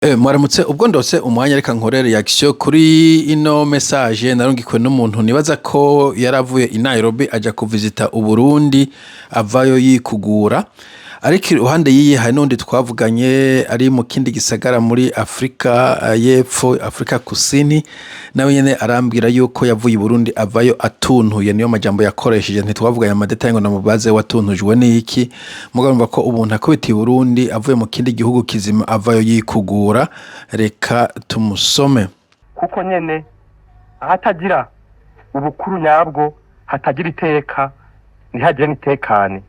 Mwaramutse. Ubwo ndose umwanya, reka nkore reaction kuri ino message narungikiwe n'umuntu nibaza ko yaravuye i Nairobi aja kuvisita Uburundi, avayo yikugura. Ariko iruhande yiyi hari n'undi twavuganye ari mu kindi gisagara muri Afrika y'Epfo, Afrika Kusini, nawe nyene arambwira yuko yavuye i Burundi avayo atuntuye. Niyo majambo yakoresheje. Ntitwavuganye ama détails ngo namubaze watuntujwe n'iki, mugabo urumva ko umuntu akubitiye i Burundi avuye mu kindi gihugu kizima avayo yikugura. Reka tumusome. Kuko nyene ahatagira ubukuru nyabwo hatagira iteka, ntihagire n'itekane.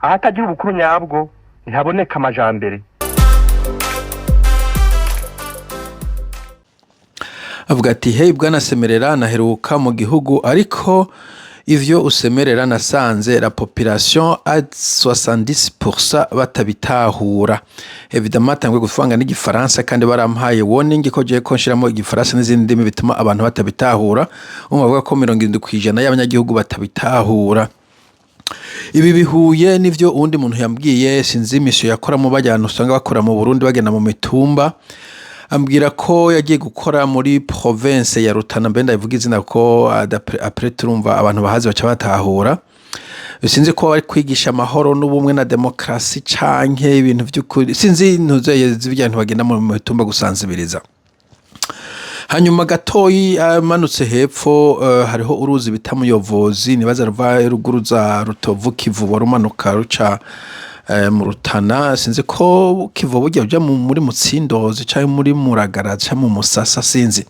Ahatagira ubukuru nyabwo ntihaboneka amajambere. Avuga ati: "Hey bwana Semerera, naheruka mu gihugu, ariko ivyo usemerera nasanze la population à 70% batabitahura." Évidemment atanguye guvanga n'igifaransa, kandi barampaye warning ko jewe ko nshiramo igifaransa n'izindi ndimi bituma abantu batabitahura. Umva, bavuga ko 70% y'abanyagihugu batabitahura. Ibi bihuye n'ivyo uwundi muntu yambwiye, sinzi mission yakoramo, bajyana usanga bakora mu Burundi, bagenda mu mitumba. Ambwira ko yagiye gukora muri province ya Rutana. Mbe ndabivuga izina ko après turumva abantu bahazi baca batahura. Sinzi ko bari kwigisha amahoro n'ubumwe na demokarasi canke ibintu vy'ukuri, sinzi ntuzeye z'ibyo bagenda mu mitumba gusansibiriza. Hanyuma gatoyi amanutse hepfo, hariho uruzi bita Muyovozi, nibaza ruva ruguru za Rutovu, Kivubo, rumanuka ruca mu Rutana. Sinzi ko Kivubo burya ruja muri Mutsindozi canke muri Muragara canke mu Musasa, sinzi.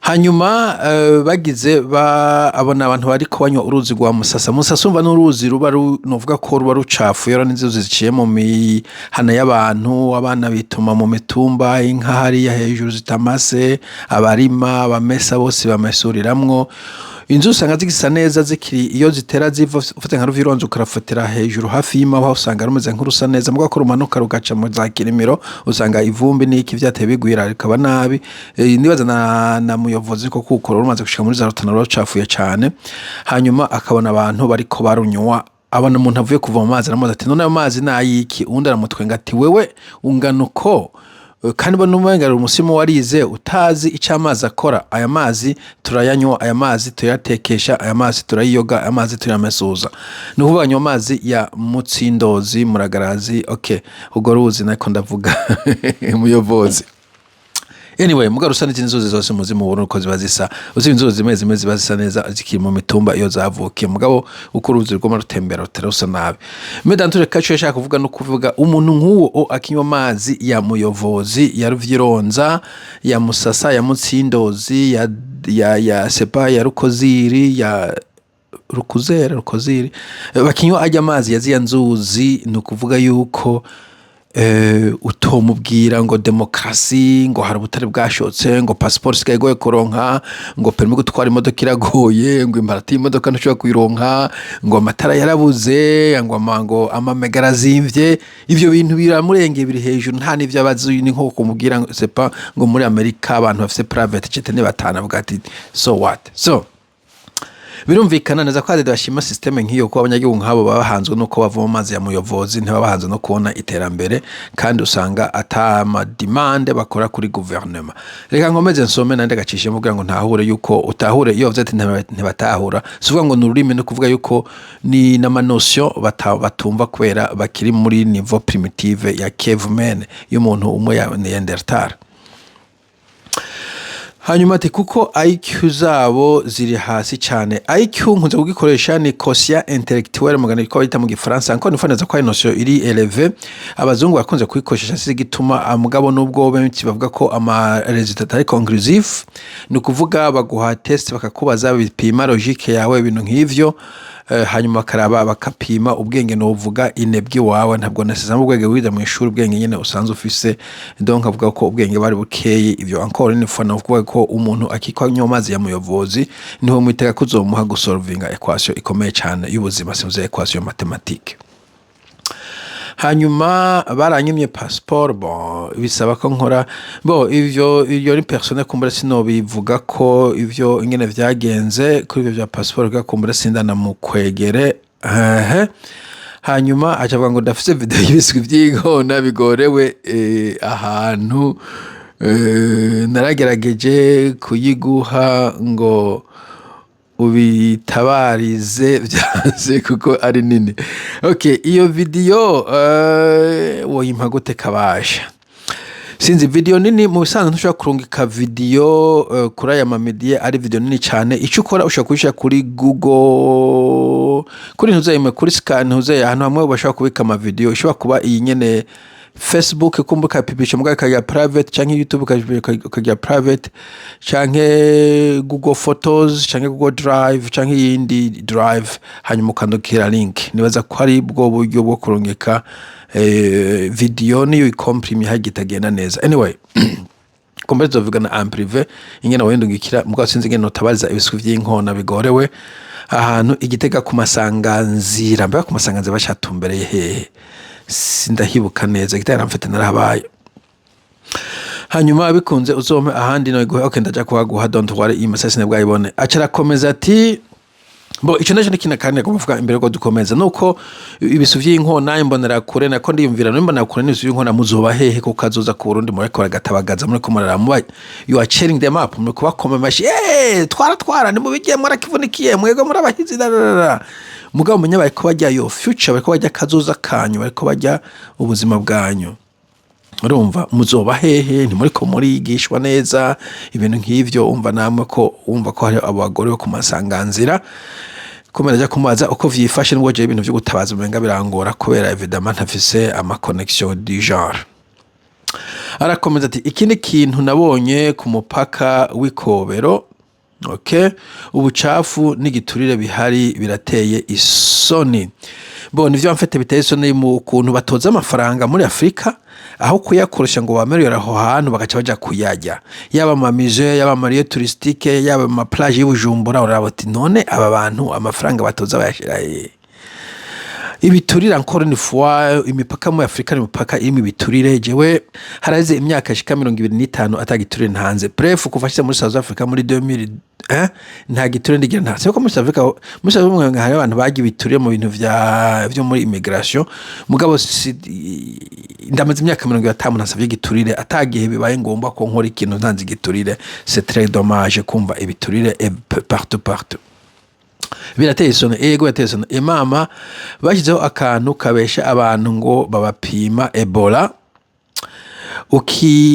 Hanyuma bagize abona abantu bariko banywa uruzi rwa Musasa. Musasa umva n'uruzi ruba novuga ko ruba rucafuye, urabona inzuzi ziciye mu mihana y'abantu, abana bituma mu mitumba, inka hariya hejuru zitamase, abarima, abamesa bose bamesuriramwo. Inzu usanga zigisa neza zikiri iyo zitera ziva, ufate nka Ruvyironza ukarafatira hejuru hafi y'imahwa, usanga rumeze nk'urusa neza, mugabo ko rumanuka rugaca mu za Kirimiro usanga ivumbi n'iki vyateye bigwira, rikaba nabi. Nibaza na Muyovozi ko kuko rumaze gushika muri za Rutana rucafuye cane. Hanyuma akabona abantu bariko barunywa, abona umuntu avuye kuva mu mazi, aramubaza ati: "None ayo mazi nayiki?" Uwundi aramutwenga ati: "Wewe ungana uko kandi mbona umenga uri umusimu warize, utazi ico amazi akora. Aya mazi turayanywa, aya mazi turayatekesha, aya mazi turayiyoga, aya mazi turayamesuza." Ni ukuvuga anywa amazi ya Mutsindozi, Muragarazi, okay, urwo ruzi nariko ndavuga Muyovozi. Anyway, mugabo rusa n'izindi nzuzi zose muzi mu Burundi uko ziba zisa. Uzi inzuzi zimwe zimwe ziba zisa neza zikiri mu mitumba iyo zavukiye, mugabo uko uruzi ruguma rutembera rutera rusa nabi. Mais dans tous les cas, ico yashaka kuvuga no kuvuga umuntu nk'uwo akinywa amazi ya Muyovozi, ya Ruvyironza, ya Musasa, ya Mutsindozi, ya sepa ya Rukoziri, ya Rukuzera, Rukoziri, bakinywa arya amazi ya ziya nzuzi, ni ukuvuga yuko utomubwira ngo demokarasi, ngo hari ubutare bwashotse, ngo pasiporo isigaye igoye kuronka, ngo permis gutwara imodoka iragoye, ngo imparati y'imodoka ntushobora kuyironka, ngo amatara yarabuze, ngo amamega arazimvye. Ivyo bintu biramurengeye, biri hejuru, nta n'ivyo abazi. Ni nko kumubwira ngo sepa ngo muri Amerika abantu bafise private jet ni batanu, avuga ati: "So what?" So birumvikana neza ko bashima système nk'iyo, kuko abanyagihugu nk'abo baba bahanzwe nuko bavoma amazi ya Muyovozi, ntibaba bahanzwe no kubona iterambere, kandi usanga ata ama demandes bakora kuri guverinoma. Reka nkomeze nsome nande gacishemo kugira ngo ntahure yuko utahure. Iyo bavuze ati ntibatahura, si ukuvuga ngo ni ururimi, ni ukuvuga yuko ni n'ama notions batumva kubera bakiri muri niveau primitive ya caveman, y'umuntu umwe ya Neanderthal. Hanyuma ati kuko IQ zabo ziri hasi cyane. IQ nkunze kugikoresha, ni quotient intellectuel mugana ko bayita mu gifaransa, nko nifaneza ko ari notion iri élevée, abazungu bakunze kuyikoresha, si gituma. Mugabo nubwo benshi bavuga ko ama résultats atari conclusif, ni ukuvuga baguha test bakakubaza bipima logique yawe, ibintu nk'ivyo, hanyuma bakaraba bakapima ubwenge, novuga inebwe wawe, ntabwo nécessairement ubwenge wize mu ishuri, ubwenge nyene usanzwe ufise. Donc avuga ko ubwenge bari bukeye. Ivyo encore une fois navuga ko umuntu akikwa anywa amazi ya Muyovozi niho mwitega kuzomuha gusolvinga équation ikomeye cyane y'ubuzima, simvuze équation mathématique. Hanyuma baranyimye passeport, bon, bisaba ko nkora, bon, ivyo iyo ni personnel, kumbura sinobivuga ko ivyo ingene vyagenze kuri ivyo vya passeport, kumbura sindana mu kwegere. Ehe. Hanyuma aca avuga ngo ndafise video y'ibiswi vy'inkona bigorewe ahantu naragerageje kuyiguha ngo ubitabarize, vyanse kuko ari nini. Okay, iyo video woyimpa gute kabasha? Sinzi, video nini mu bisanzwe ntushobora kurungika video kuri aya ma media ari video nini cyane. Icyo ukora, ushobora kuyishyira kuri Google, kuri ntuzayime, kuri scan ntuzaye, ahantu hamwe bashobora kubika ama video. Ishobora kuba iyi nyene Facebook, kumva ukapipisha mugabo ikagira private, canke YouTube ukagira private, canke Google Photos, canke Google Drive, canke iyindi drive, hanyuma ukandukira link. Nibaza ko ari bwo buryo bwo kurungika video niyo ikomprime hagiye itagenda neza. Anyway, kumbe tuzovugana en privé ingene wendungikira, mugabo sinzi ingene notabariza ibiswi vy'inkona bigorewe ahantu Igitega ku Masanganzira. Mbega ku Masanganzira bacatumbereye hehe? Sindahibuka neza. Igitega namfite narahabaye. Hanyuma bikunze uzompe ahandi no guha. Okay, ndaja kuhaguha, don't worry. Iyi message sinabwayibone. Aca arakomeza ati bo ico naco ni kina kandi kuvuga imbere ko dukomeza, nuko ibisu vy'inkona, imbonera kure, nako ndiyumvira imbonera kure n'ibisu vy'inkona muzoba hehe ko kazoza ku Burundi? Mureko baragatabagaza, mureko muraramuba, you are cheering them up, mureko bakoma amashi, twara twara nimubijye, mwarakivunikiye, mwego murabahizi da. Mugabo mumenye bariko barya your future, bariko barya kazoza kanyu, bariko barya ubuzima bwanyu. Urumva muzoba hehe? Ntimuriko murigishwa neza ibintu nk'ivyo. Umva namwe ko umva ko hari abagore bo ku Masanganzira kumera ajya kumubaza uko vyifashe, nubwo jewe ibintu vyo gutabaza umenga birangora kubera évidemment ntafise ama connexion du genre. Arakomeza ati ikindi kintu nabonye ku mupaka w'Ikobero, okay, ubucafu n'igiturire bihari birateye isoni. Bo nivyo mfite biteye isoni mu kuntu batoza amafaranga muri Afrika, aho kuyakoresha ngo bamerere aho hantu bagaca baja kuyarya, yaba ama musée, yaba ama lieux touristiques, yaba ama plage y'Ubujumbura. Uraba uti none aba bantu amafaranga batoza bayashira hehe? Ibiturire, encore une fois, imipaka muri Afrika ni imipaka irimo ibiturire. Jewe haraheze imyaka ishika 25 atagiturire ntanze. Bref, kuva nshitse muri South Africa muri 2000 nta giturire ndigira ntanze, kuko muri South Africa hari abantu bagiye ibiturire mu bintu vya vyo muri immigration. Mugabo ndamaze imyaka 50 ntasavye igiturire, atagihe bibaye ngombwa ko nkora ikintu ntanze igiturire. C'est très dommage kumva ibiturire et partout partout. Birateye isoni, ego birateye isoni. Imama bashyizeho akantu kabesha abantu ngo babapima Ebola.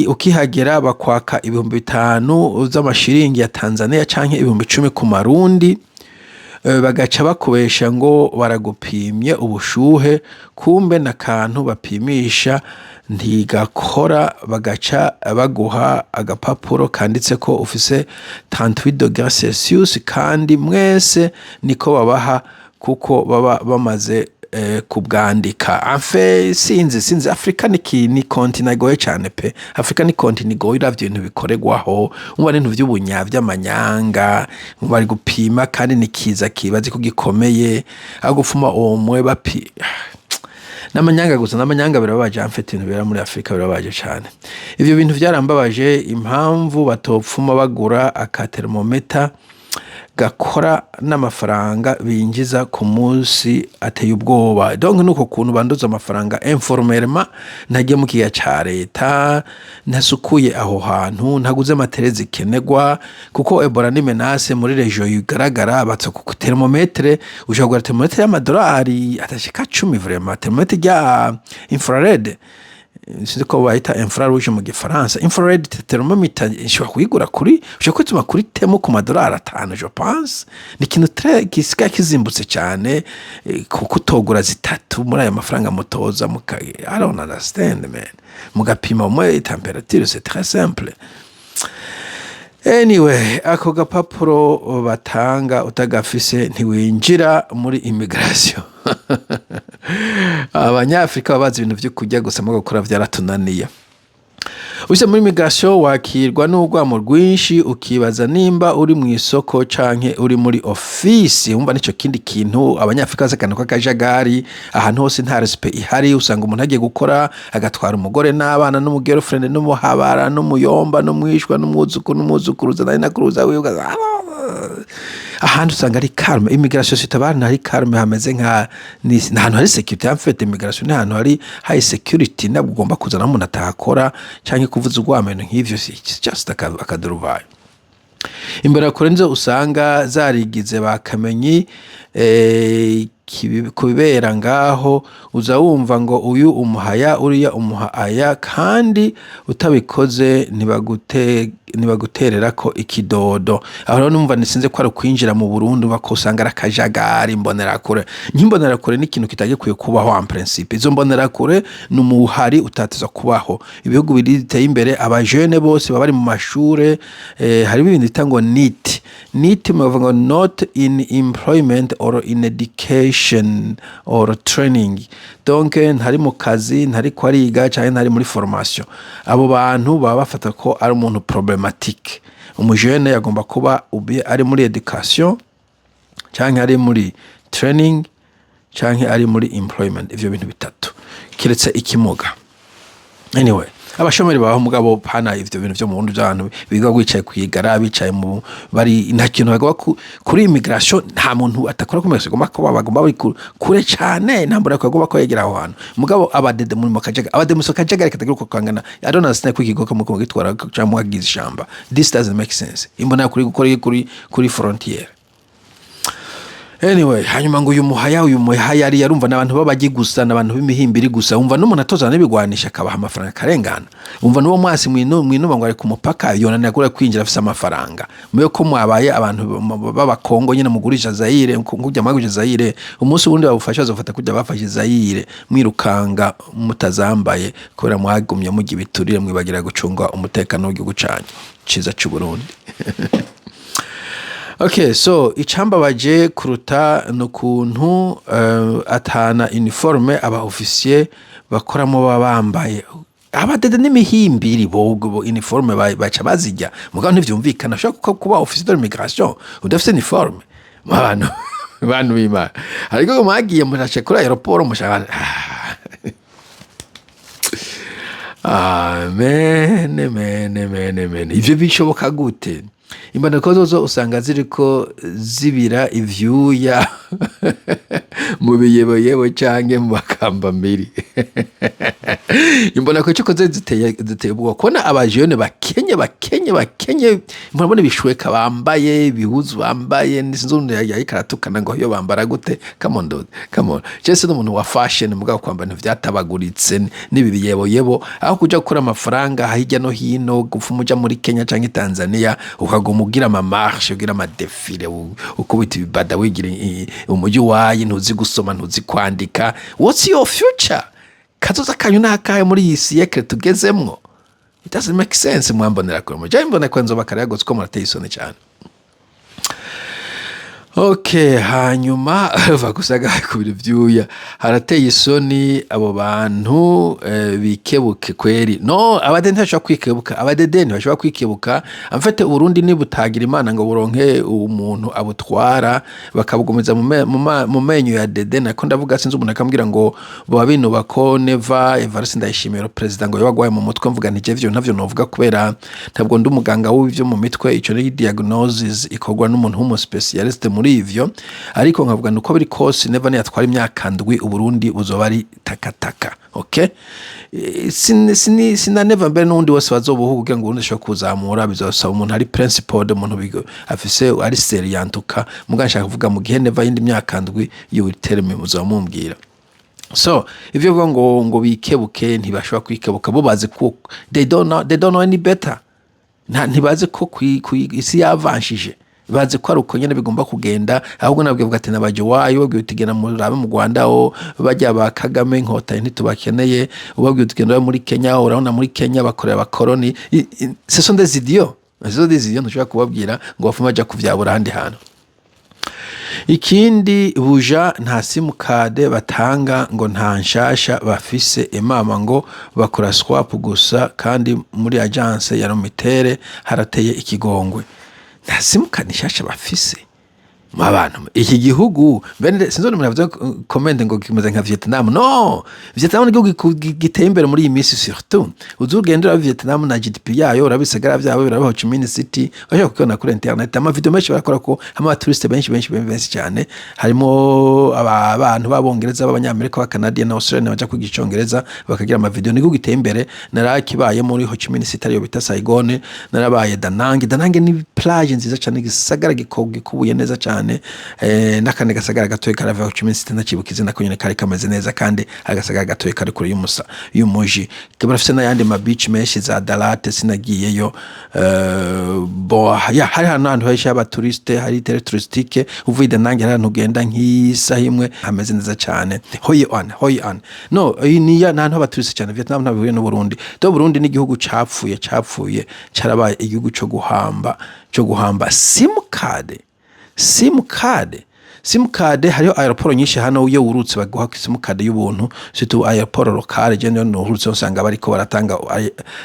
Ukihagera bakwaka 5000 z'amashiringi ya Tanzania canke 10,000 ku marundi. Bagaca bakubesha ngo baragupimye ubushuhe, kumbe n'akantu bapimisha ntigakora. Bagaca baguha agapapuro kanditse ko ufise 38 degrés Celsius, kandi mwese niko babaha kuko baba bamaze kubwandika. Enfin, sinzi, Afrika ni continent igoye cane pe. Afrika ni continent igoye. Uravye ibintu bikoregwaho, umva n'ibintu vy'ubunya vy'amanyanga, bari gupima kandi ni kiza kibazi ko gikomeye, aho gupfuma omwe bapi n'amanyanga gusa, n'amanyanga. Birababaje mfite ibintu bibera muri Afrika, birababaje cane. Ivyo bintu vyarambabaje, impamvu batopfuma bagura aka thermomètre gakora n'amafaranga binjiza ku munsi ateye ubwoba. Donc nuko kuntu banduza amafaranga informellement, ntagiye mu kiga ca leta, ntasukuye aho hantu, ntaguze matériel zikenerwa, kuko Ebola ni menace muri région igaragara. Batsa ku thermomètre, ushobora kugura thermomètre y'amadolari atashika 10. Vraiment, thermomètre rya infrared, sinzi ko bayita infrarouge mu gifaransa, infrared thermometer, nshobora kuyigura kuri, ushobora kwituma kuri Temu ku madolari 5, je pense. Ni ikintu très gisigaye kizimbutse cyane, kuko utogura zitatu muri ayo mafaranga mutoza muka. I don't understand, man. Mugapima umwe température, c'est très simple. Anyway, ako gapapuro batanga utagafise ntiwinjira muri immigration. Abanyafrika baba bazi ibintu vyo kurya gusa, mu gukora vyaratunaniye. Uje muri immigration wakirwa n'urwamo rwinshi, ukibaza nimba uri mu isoko canke uri muri office. Wumva nico kindi kintu, abanyafrika bazi akantu k'akajagari ahantu hose, nta respect ihari. Usanga umuntu agiye gukora agatwara umugore n'abana n'umu girlfriend n'umuhabara n'umuyomba n'umwishwa n'umwuzukuru n'umwuzukuruza nari nakuruza wiwe. Ahandi usanga ari calme. Immigration sitabana hari calme, hameze nka ni ahantu hari security. En fait, immigration ni ahantu hari high security. Ntabwo ugomba kuzana umuntu atahakora canke kuvuza urwameno nk'ivyo. It's just akaduruvayo. Imbonerakure nizo usanga zarigize ba Kamenyi ku bibera ngaho. Uza wumva ngo uyu umuhaya, uriya umuha aya, kandi utabikoze ntibagutererako ikidodo. Aho rero numva nisinze ko ari ukwinjira mu Burundi, ko usanga ari akajagari. Imbonerakure, nk'imbonerakure ni ikintu kitagikwiye kubaho en principe. Izo mbonerakure ni umuhari utateza kubaho. Ibihugu biri biteye imbere, abajene bose baba bari mu mashure. Harimo ibintu bita ngo NEET. NEET bavuga ngo not in employment or in education or training, donc ntari mu kazi, ntari ko ariga canke ntari muri formation. Abo bantu baba bafata ko ari umuntu problématique. Umujene yagomba kuba ubi ari muri education canke ari muri training canke ari muri employment, ivyo bintu bitatu, kiretse ikimuga. Anyway, abashomeri babaho, mugabo pana ivyo bintu vyo mu Burundi vy'abantu biga bicaye kwigara, bicaye mu bari nta kintu bagomba kuri immigration. Nta muntu atakora ku immigration agomba kuba, bagomba bari kure cane. Nta mbona agomba ko yegera aho hantu. Mugabo abadede muri mu kajagari, abadede mu kajagari katagira uko kangana. I don't understand ko ikigo kamwe gitwara cyangwa mwagize ishamba. This doesn't make sense. Imbona kuri gukora kuri frontière. Anyway, hanyuma ngo uyu muhaya yari yarumva n'abantu b'abagi gusa, n'abantu b'imihimbiri gusa. Umva n'umuntu atozana n'ibigwanisha akabaha amafaranga akarengana. Umva n'uwo mwasi mwinuma ngo ari ku mupaka, yonanira kure kwinjira afise amafaranga. Muyo ko mwabaye abantu b'abakongo nyine mugurisha Zaire, kujya mwagurisha Zaire, umunsi wundi babufasha bazofata kujya bafashe Zaire, mwirukanga mutazambaye, kubera mwagumye mujya ibiturire, mwibagira gucunga umutekano w'igihugu canyu ciza c'u Burundi. Okay, so icambabaje kuruta ni ukuntu atana uniforme aba officier bakoramo baba bambaye. Abadede n'imihimbiri bo uniforme baca bazirya. Mugabo ntivyumvikana, ushobora kuba officier de l'immigration udafise uniforme. Bantu b'Imana, ariko mwagiye murashe kuri aéroport mushaka. Ah, mene mene mene mene, ivyo bishoboka gute? Impanuka zozo usanga ziriko zibira ivyuya mu biyeboyebo canke mu makambambiri. Imbona ko cyo ziteye ubwoba kubona abajene bakenye bakenye bakenye, murabona ibishweka bambaye, ibihuzu bambaye. Sinzi umuntu yariko aratukana ngo iyo bambara gute. Come on, dude, come on. Jese n'umuntu wa fashion, mugabo kwambara ibintu vyatabaguritse n'ibi biyeboyebo, aho kuja gukura amafaranga hirya no hino, gupfuma uja muri Kenya canke Tanzania, ukaguma ugira ama marche, ugira ama défilé, ukubita ibibada, wigira umuji wayi. Ntuzi gusoma, ntuzi kwandika. What's your future? Kazoza kanyu nakahe muri iyi siècle tugezemwo? It doesn't make sense. Mwambonera kure mujya imbona ko nzoba karayagotse ko murateye isoni cyane. Okay, hanyuma bagusaga kubira ivyuya, harateye isoni. Abo bantu bikebuke kweri. No abadede ntibashobora kwikebuka, abadede ntibashobora kwikebuka. En fait, Uburundi nibutagira Imana ngo buronke umuntu abutwara, bakabugumiza mu menyo ya dede. Nako ndavuga, sinzi, umuntu akambwira ngo boba binuba ko Neva, Evariste Ndayishimiye, president, ngo yoba agwaye mu mutwe. Mvuga nti je ntavyo novuga kubera ntabwo ndi umuganga w'ivyo mu mitwe. Ico ni diagnosis ikorwa n'umuntu w'umu spécialiste muri ivyo. Ariko nkavuga nuko biri kose, Neva niyatwara imyaka 7, Uburundi buzoba ari takataka. Okay, sina Neva mbere n'uwundi wese bazobuha kugira ngo Uburundi ashobore kuzamura, bizosaba umuntu ari principled, umuntu afise ari sérieux en tout cas. Muga nshaka kuvuga, mu gihe Neva yindi myaka 7, you will tell me, muzoba mumbwira. So ivyo bivuga ngo bikebuke, ntibashobora kwikebuka. Bo bazi ko they don't know any better. Ntibazi ko isi yavanshije, bazi ko ari uko nyene bigomba kugenda. Ahubwo nabwo bavuga ati nabaje wayo, babwiye uti genda murabe mu Rwanda ho bajya ba Kagame, inkotanyi ntitubakeneye. Ubabwiye uti genda muri Kenya, urabona muri Kenya bakorera abakoroni. Ce sont des idiots, ce sont des idiots. Ntushobora kubabwira ngo bafume baja kuvyabura ahandi hantu. Ikindi, buja nta simukade batanga, ngo nta nshasha bafise. Imama ngo bakora swap gusa, kandi muri agence ya Lumitel harateye ikigongwe. Nta simukadi nshasha bafise. Abantu, iki gihugu bene sinzi umuntu yavuze comment ngo kimeze nka Vietnam. No, Vietnam ni igihugu giteye imbere muri iyi minsi. Surtout uzugenda uraba Vietnam na GDP yayo, urabisagara byabo, biraba Ho Chi Minh City, bashobora kukibona kuri internet. Ama video menshi barakora ko hamwe abaturiste benshi benshi benshi benshi cyane, harimo abantu b'Abongereza, b'Abanyamerika, b'Akanadiya na Australia baja kwiga Icongereza, bakagira ama video. Ni igihugu giteye imbere. Narakibaye muri Ho Chi Minh City, ariyo bita Saigon. Narabaye Danang. Danang ni plage nziza cyane, igisagara gikubuye neza cyane, n'akandi gasagara gatoya karava Ho Chi Minh City, ndacibuka izina ko nyene kari kameze neza, kandi agasagara gatoya kari kure y'umusa y'umuji. Barafise n'ayandi ma beach menshi, za Dalat sinagiyeyo. Bo ya hari ahantu henshi h'abaturiste, hari terre touristique. Uvuye Danang hari ahantu ugenda nk'isaha imwe hameze neza cyane, Hoi An. Hoi An, no, iyi ni ya ahantu h'abaturiste cyane. Vietnam ntabwo bihuye n'Uburundi. Do Burundi ni igihugu capfuye, capfuye, carabaye igihugu co guhamba, co guhamba. SIM card, SIM card, SIM card. Hariho aéroport nyinshi hano, iyo wurutse baguha SIM card y'ubuntu, surtout aéroport locale. Je niyo nurutse usanga bariko baratanga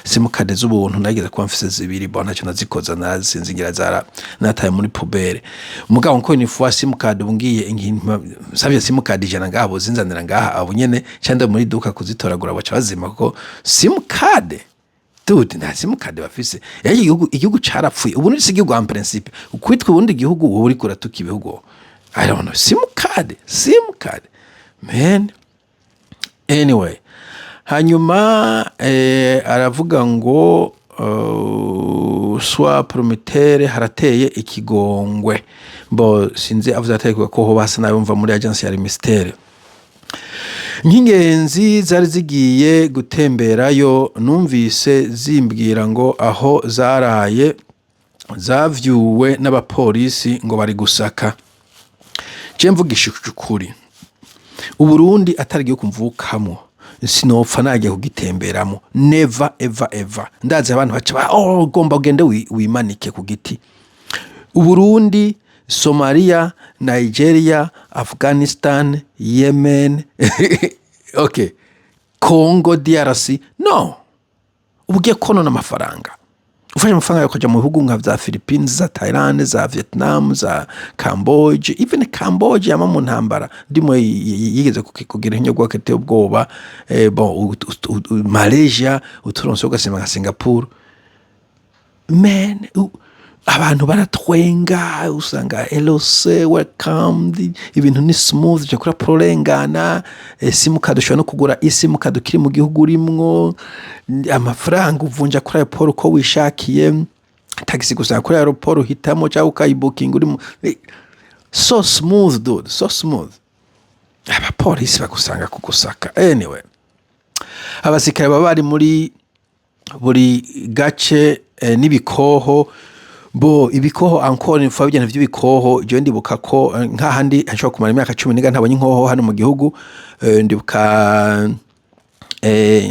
SIM card z'ubuntu. Nageze kuba mfise zibiri, bon, ntacyo nazikoza, narazinze, ngira zara nataye muri poubelle. Mugabo nko ni fois SIM card ubu ngiye nsavye SIM card 100 ngaha, bozinzanira ngaha abo nyene, cyangwa muri duka kuzitoragura baca bazima, kuko SIM card, dude, nta SIM card bafise. Yaje igihugu carapfuye. Ubu si igihugu en principe kwitwa ubundi gihugu, wowe uriko uratuka ibihugu. I don't know, SIM card, SIM card, man. Anyway, hanyuma aravuga ngo swa promoteur harateye ikigongwe. Bo sinzi avuze ateye ko ho basa nabi mva muri agence ya ministère. Nk'ingenzi zari zigiye gutemberayo, numvise zimbwira ngo aho zaraye zavyuwe n'abapolisi ngo bari gusaka. Je mvugishije ukuri, Uburundi atari igihugu mvukamwo, sinopfa nagiye kugitemberamo. Never ever ever. Ndazi abantu baca oh, ugomba ugende wimanike ku giti. Uburundi, Somalia, Nigeria, Afghanistan, Yemen, okay, Congo DRC, no, uba ugiye konona amafaranga. Ufashe amafaranga yawe ukajya mu bihugu nka za Philippines, za Thailand, za Vietnam, za Camboge. Even Camboge yama mu ntambara ndimo, yigeze kugira inyogwa keteye ubwoba. Bon, Malaysia, uturonse ugasema nka Singapore. Man, abantu baratwenga, usanga "Hello sir, welcome", ibintu ni smooth, uje kuri prolengana. SIM card ushobora no kugura iSIM card ukiri mu gihugu urimwo. Amafaranga uvunja kuri aéroport uko wishakiye. Taxi gusa kuri aéroport uhitamo cyangwa ukayibukinga uri so smooth, dude, so smooth. Abapolisi bagusanga kugusaka. Anyway, abasirikare baba bari muri buri gace, n'ibikoho. Bo ibikoho, encore une fois, ibintu vy'ibikoho, jewe ndibuka ko nk'ahandi hashobora kumara imyaka 10 niga ntabonye inkoho hano mu gihugu. Ndibuka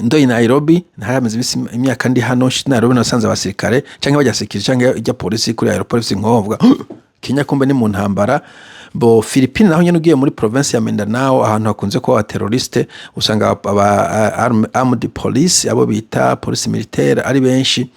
ndoyi Nairobi, ntaramaze imisi imyaka ndi hano Nairobi, nasanze abasirikare canke bajya sécurité canke ijya polisi kuri aéroport ifise inkoho, mvuga Kenya kumbe ni mu ntambara. Bo Philippines naho nyene, ugiye muri province ya Mindanao, ahantu hakunze kuba abaterroriste, usanga aba armed police, abo bita police militaire, ari benshi.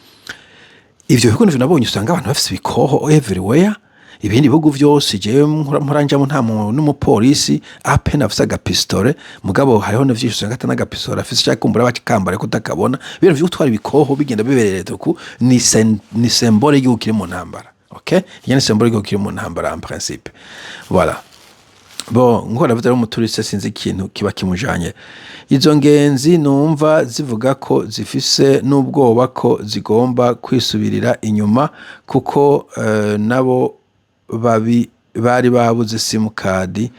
Ivyo bihugu nivyo nabonye, usanga abantu bafise ibikoho everywhere. Ibindi bihugu vyose jewe mpora njamo, nta muntu n'umupolisi apena afise agapistole. Mugabo hariho na vyinshi usanga ata n'agapistole afise, canke kumbura bakikambara kutakabona. Ibintu vyo gutwara ibikoho bigenda bibereye uku ni symbole y'igihugu kiri mu ntambara. Okay, iyo ni symbole y'igihugu kiri mu ntambara en principe. Voilà. Bon, nkuko navuze rero, umuturiste sinzi ikintu kiba kimujanye. Izo ngenzi numva zivuga ko zifise n'ubwoba ko zigomba kwisubirira inyuma, kuko nabo babi bari babuze SIM card.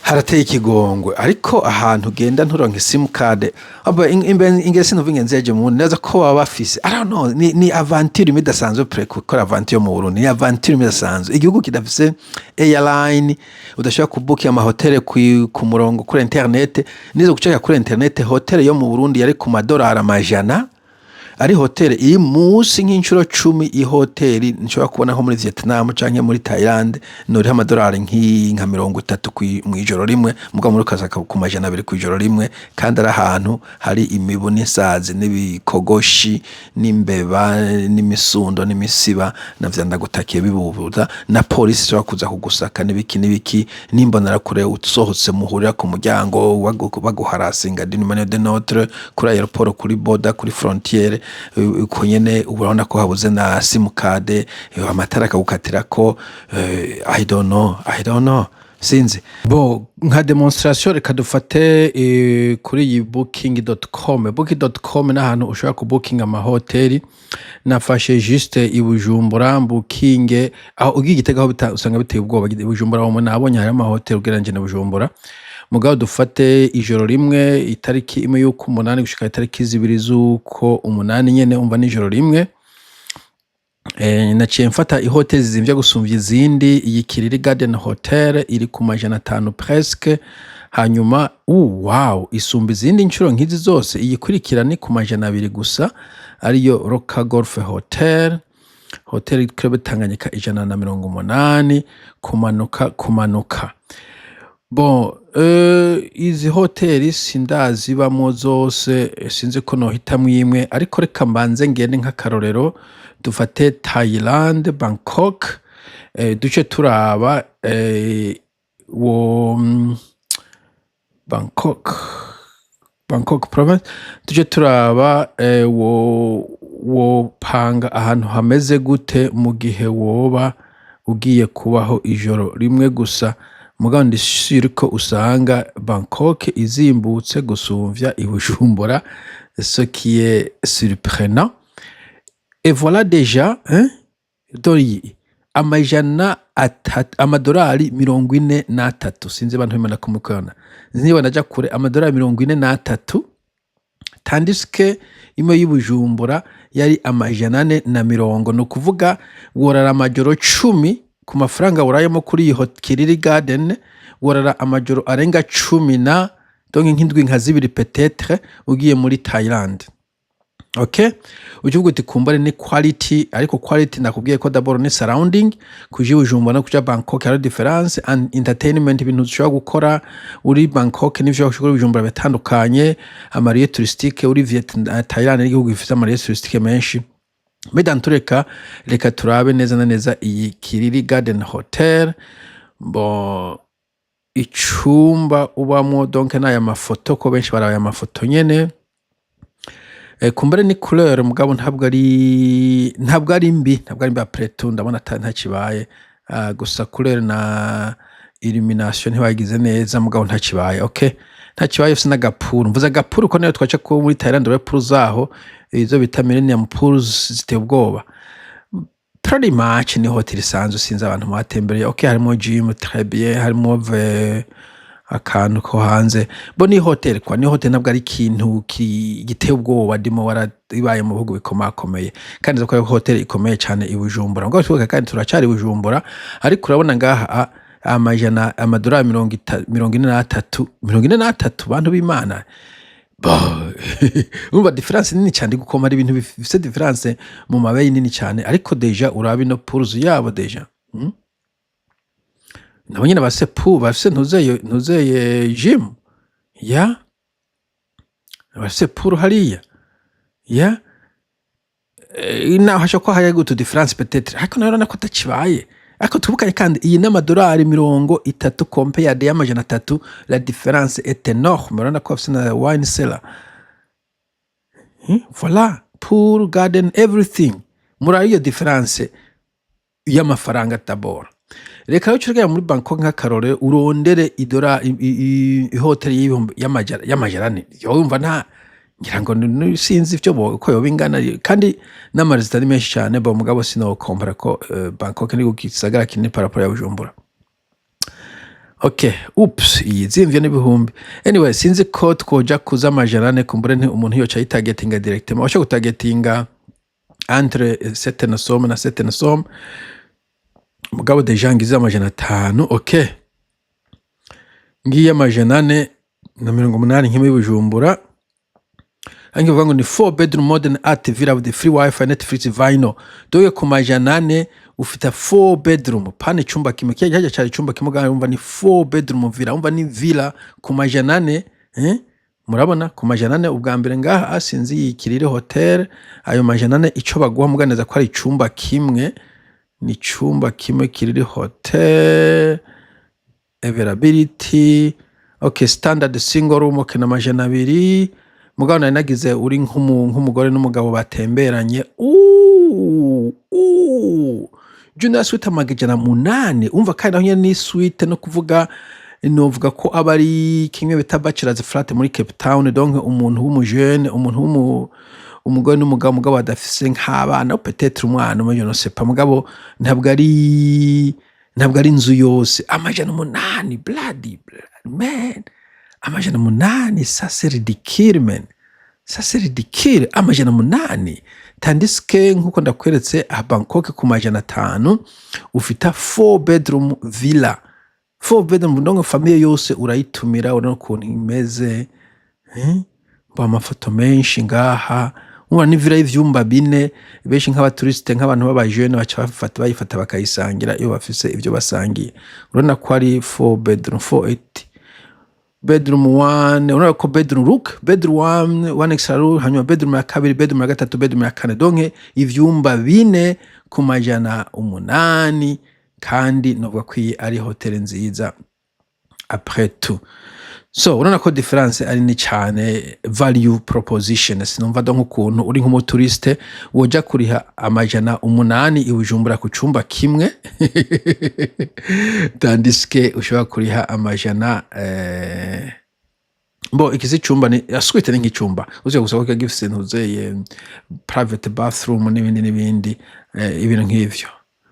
Harateye ikigongwe, ariko ahantu ugenda nturonke SIM card. Aba ingese numva ingenzi yaje mu neza ko baba bafise, I don't know, ni aventure imwe idasanzwe pre gukora aventure yo mu Burundi. Ni aventure imwe idasanzwe. Igihugu kidafise airline, udashobora kubuka amahoteli ku murongo kuri internet. Nizo guceka kuri internet, hotel yo mu Burundi yari ku madolari 100. Ari hoteli iri munsi nk'inshuro 10 ihoteli nshobora kubona nko muri Vietnam canke muri Thailand, noriha amadolari nka 30 mw'ijoro rimwe, mugabo muri ukaza ku 200 kw'ijoro rimwe, kandi ari ahantu hari imibu n'isazi n'ibikogoshi n'imbeba n'imisundo n'imisiba na vya ndagutakiye bibubuza, na polisi ishobora kuza kugusaka n'ibiki n'ibiki, n'imbonerakure usohotse muhurira ku muryango baguharasinga d'une manière d'une autre, kuri aéroport, kuri border, kuri frontière, uko nyene urabona ko habuze na simukade, amatara akagukatirako. I don't know, I don't know, sinzi. Bo nka démonstration, reka dufate kuri iyi booking.com. Booking.com ni ahantu ushobora kubukinga amahoteli. Nafashe juste i Bujumbura, mbukinge aho ugiye Igitega, aho usanga biteye ubwoba. I Bujumbura aho nabonye hari amahoteli ugereranyije na Bujumbura. Mugabo dufate ijoro rimwe, itariki 1 y'uko umunani gushika itariki 2 z'uko umunani nyene, umva n'ijoro rimwe. Naciye mfata ihoteli zizimvye gusumvya izindi, iyi Kiriri Garden Hotel iri ku 500 presque. Hanyuma wow, isumba izindi nshuro nk'izi zose. Iyikurikira ni ku 200 gusa, ariyo Roca Golf Hotel, Hotel Club Tanganyika, 180, kumanuka kumanuka. Bon, izi hoteli sindazibamwo zose, sinzi ko nohitamwo imwe, ariko reka mbanze ngende nk'akarorero dufate Thailand, Bangkok, duce turaba wo Bangkok province, duce turaba wo wopanga ahantu hameze gute mu gihe woba ugiye kubaho ijoro rimwe gusa. Mugabo ndi sûr ko usanga Bangkok izimbutse gusumvya i Bujumbura, ce qui est surprenant. Et voilà déjà, hein, dore iyi 300, amadolari 43. Sinzi abantu bimana kumukona niba naja kure, amadolari 43, tandis que imwe y'i Bujumbura yari 420. Ni ukuvuga worara amajoro 10 ku mafaranga worayemo kuri iyi Kiriri Garden, worara amajoro arenga 10 na donc nk'indwi nka zibiri peut-être ugiye muri Thailand. Okay, ukivuga uti kumbare ni quality, ariko quality nakubwiye ko d'abord ni surrounding. Kuja i Bujumbura no kuja Bangkok hari difference and entertainment, ibintu ushobora gukora uri Bangkok n'ivyo ushobora gukora i Bujumbura bitandukanye. Ama lieux touristiques uri Vietnam, Thailand n'igihugu gifite ama lieux touristiques menshi. Mais dans tous les cas, reka turabe neza na neza iyi Kiriri Garden Hotel. Bon, icumba ubamwo, donc n'aya mafoto ko benshi baraba aya mafoto nyene. Kumbure ni couleur, mugabo ntabwo ari mbi, ntabwo ari mbi. Après tout ndabona ntakibaye. Gusa couleur na illumination ntibagize neza, mugabo ntakibaye. Okay, ntakibaye. Ufise n'aga pool, mvuze aga pool ko niyo twaca ko muri Thailand, ure pool zaho izo bita Millennium Pools ziteye ubwoba. Pretty much ni hotel isanzwe, sinzi abantu mwatembereye. Okay, harimo gym, très bien, harimo akantu ko hanze. Bo ni hotel kwa ni hotel, ntabwo ari ikintu giteye ubwoba. Ndimo warabaye mu bihugu bikomakomeye, kandi nzi ko ari hotel ikomeye cyane i Bujumbura. Ngo twibuke kandi turacari i Bujumbura, ariko urabona ngaha amajana amadolari 43, 43, bantu b'Imana. Bo, urumva différence nini cyane, gukomara ibintu bifise différence mu mabeyi nini cyane. Ariko déjà uraba ino pools yabo déjà, Nabo nyene bafise pool, bafise ntuzeye gym ya bafise pool hariya ya. Naho hashobora kuba hariho utu différence peut-être, ariko nayo urabona ko atakibaye. Ariko twibukanye kandi iyi n'amadolari 30 compared y'300, la différence est énorme. Urabona ko bafise na wine cellar. Voilà, pool, garden, everything. Muri iyo différence y'amafaranga d'abord, reka rero uce muri Bangkok nk'akarore, urondere idora ihoteli y'ibihumbi y'400. Yumva nta ngira ngo sinzi ivyo uko yoba ingana, kandi n'amarezita ni menshi cyane. Bo mugabo sinokompara ko Bangkok ni gisagara kinini par rapport ya Bujumbura. Okay, oops, iyi zimvye n'ibihumbi. Anyway, sinzi ko twoja kuza 400, kumbure nti umuntu yoca yitagetinga directement. Washobora gutagetinga entre certaine somme na certaine somme, mugabo déjà ngize 500. Okay, ngiye 480 nk'imwe Bujumbura. Ange bavuga ngo ni 4 bedroom modern art villa with free wifi, Netflix, vinyl. Donc ku 400 ufite 4 bedroom, pana icumba kimwe. Kijya cyari icumba kimwe, kandi umva ni 4 bedroom villa, umva ni villa ku 400, eh? Murabona ku 400 ubwa mbere ngaha, sinzi iyi Kiriri Hotel, ayo 400 ico baguha, muganeza ko ari icumba kimwe, ni icumba kimwe. Kiriri Hotel availability, okay, standard single room, okay, na 200. Mugabo nari nagize uri nk'umugore n'umugabo batemberanye. Junior suite 800. Umva kandi naho nyene ni suite, no kuvuga novuga ko aba ari kimwe bita bachelor's flat muri Cape Town. Donc umuntu w'umujene, umuntu umugore n'umugabo, mugabo badafise nk'abana, peut-être umwana umwe, je ne sais pas, mugabo ntabwo ari inzu yose. 800, bloody man, 800, ça c'est ridicule man, ça c'est ridicule, 800. Tandis que nkuko ndakweretse aha Bangkok ku 500 ufita 4 bedroom villa, 4 bedroom, donc famille yose urayitumira. Urabona ukuntu imeze, eh? Mba amafoto menshi ngaha, ubona ni villa y'ivyumba bine. Benshi nk'abatouriste, nk'abantu b'abajene, baca bafata bayifata bakayisangira iyo bafise ivyo basangiye. Urabona ko ari 4 bedroom, 4 8 bedroom 1. Urabona ko bedroom, look, bedroom 1, one extra room, hanyuma bedroom ya kabiri, bedroom ya gatatu, bedroom ya kane. Donc ivyumba bine ku 800. Kandi novuga ko iyi ari hotel nziza après tout. So urabona ko difference ari ni cyane, value proposition. Sinumva donc ukuntu uri nk'umutouriste woja kuriha 800 i Bujumbura ku cumba kimwe, tandis que ushobora kuriha amajana bo iki si icumba, ni suite, ni nk'icumba uzi gusa ko kiba gifise ntuzeye private bathroom n'ibindi n'ibindi, ibintu nk'ivyo.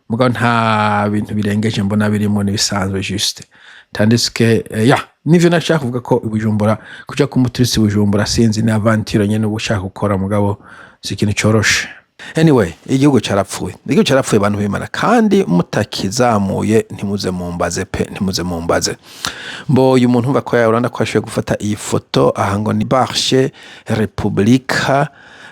Mugabo nta bintu birengeje mbona birimo, n'ibisanzwe juste. Tandis que ya nivyo nashaka kuvuga ko i Bujumbura, kuja ku mutouriste i Bujumbura, sinzi, ni aventure nyene uba ushaka gukora, mugabo si ikintu coroshe. Anyway, igihugu carapfuye, igihugu carapfuye, abantu b'Imana, kandi mutakizamuye ntimuze mumbaze pe, ntimuze mumbaze. Mbo uyu muntu umva ko urabona ko ashoboye gufata iyi foto aha, ngo ni Marche Republika.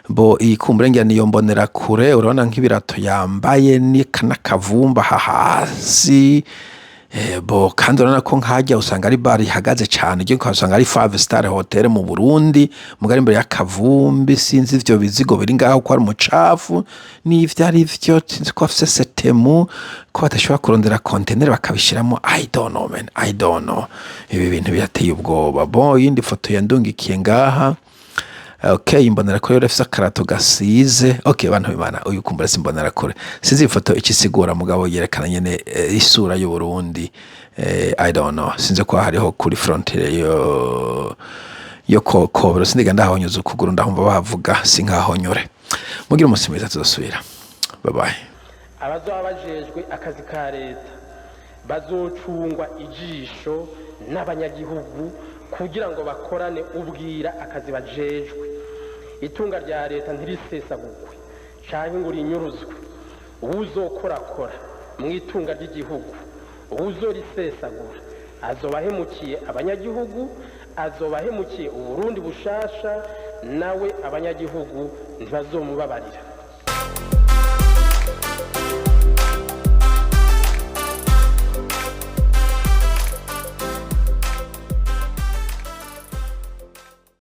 Bo iyi kumbure ngira niyo mbonera kure. Urabona nk'ibirato yambaye n'akavumba aha hasi. Bo kandi urabona ko nkajya usanga ari bar ihagaze cyane, ugiye ukahasanga ari five star hotel mu Burundi, mugari imbere y'akavumbi. Sinzi ivyo bizigo biri ngaho ko ari umucafu n'ivyo ari vyo, sinzi ko bafise setemu ko badashobora kurondera conteneur bakabishiramo. I don't know man, I don't know, ibi bintu birateye ubwoba. Bon, iyindi foto yandungikiye ngaha, okay, imbonera kure rero ifise akarato gasize. Okay, bantu b'Imana, uyu kumbura si imbonera kure, sinzi ifoto ikisigura, mugabo yerekana nyene isura y'u Burundi. I don't know, sinzi ko hariho kuri frontière yo Kobero, sindiga ndahonyuza ukuguru, ndahumva bahavuga, sinkahonyore. Mugire umunsi mwiza, tuzosubira, bye bye. Abazoba bajejwe akazi ka leta bazocungwa ijisho n'abanyagihugu kugira ngo bakorane ubwira akazi bajejwe, itunga rya leta ntirisesagurwe canke ngo rinyuruzwe. Uwuzokorakora mu itunga ry'igihugu, uwuzorisesagura, azoba ahemukiye abanyagihugu, azoba ahemukiye Uburundi bushasha, nawe abanyagihugu ntibazomubabarira.